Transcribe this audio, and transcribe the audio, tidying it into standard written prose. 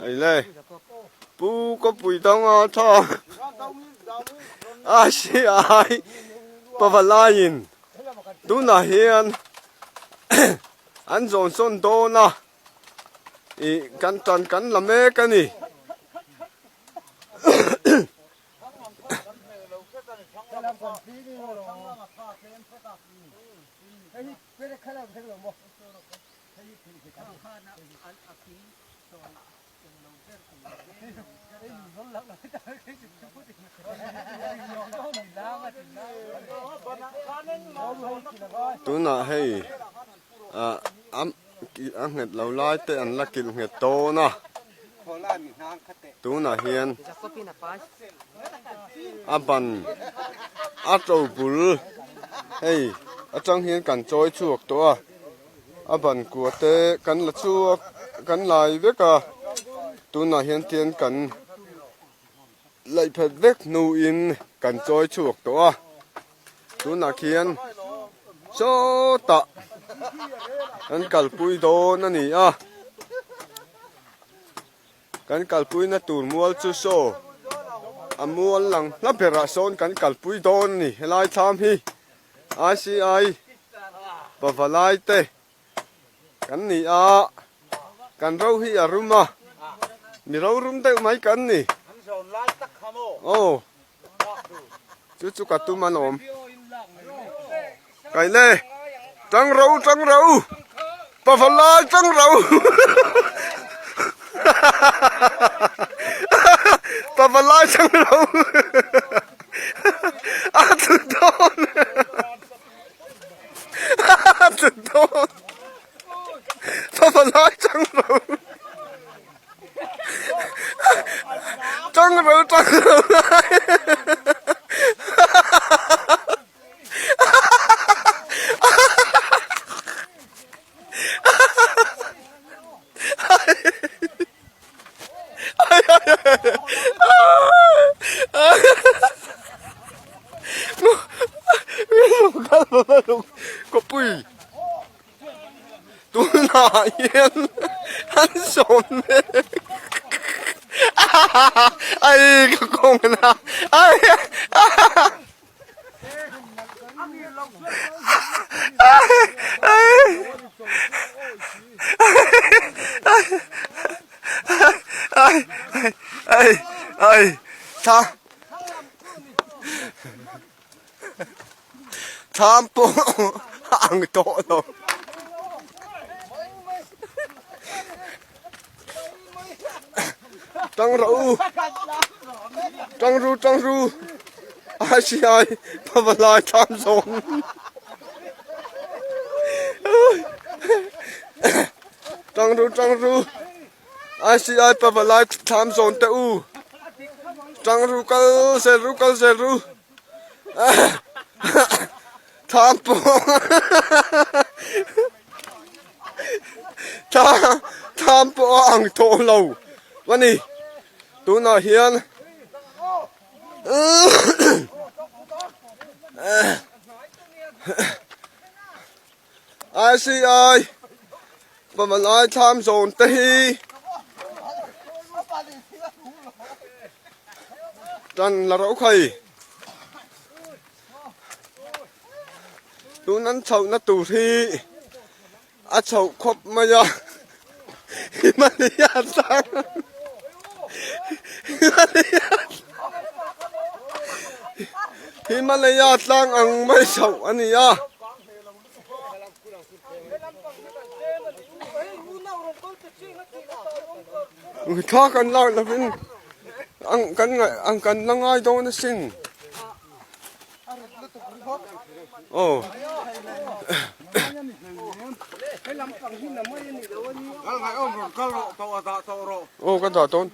Eile Pu kawpui danga tha ICI pavalaiin tunah hian an zawn sawn dawn a ih kan tan kan la mek a ni. Tunah hei ah a nghet lo lai te an la kilh nghet dawn a tunah hian a ban a to bul hei atang hian kan chawi chhuak tawh a a ban kua te kan la chhuak kan lai vek a tunah hian tian kan laih phet vek hnuin kan chawi chhuak tawh a. Tunah khian sawtah kan kalpui dawn a ni a, kan kalpuina tur mual chu saw a mual lang hla berah sawn kan kalpui dawn a ni helai thlam hi ICI pavalai te kan ni a kan ro hi a rum a mi ro rum deuh mai kan ni aw. Chu chu ka tum an awm. Kai le. Tang ro tang ro. Pavalai tang ro. Pavalai tang ro. A tu dawn. A tu dawn. Pavalai tang ro. Tang ro tang ro Kawpui Tunah hian an sawm mek ai ka kawng na ai ai ai ai tha Thlam pawh a ang tawh lo. Tang rawh u. Tang ru tang ru. Ai si ai pavalai thlam zawng. Tang ru tang ru. Ai si ai pavalai thlam zawn te u. Tang ru kal zel ru kal zel ru. Thlam pawh thlam pawh a ang tawh lo a ni tunah hian ICI pamalai thlam zawn te hi Tan la rau khai. Tun an chhohna tur hi a chhoh khawp mai a. Himalaya tlang Himalaya Himalaya tlang ang mai chhoh a ni a. Thla kan lak lovin ang kan ngaih ang kan la ngai dawn asin aw aw ka dah dawn.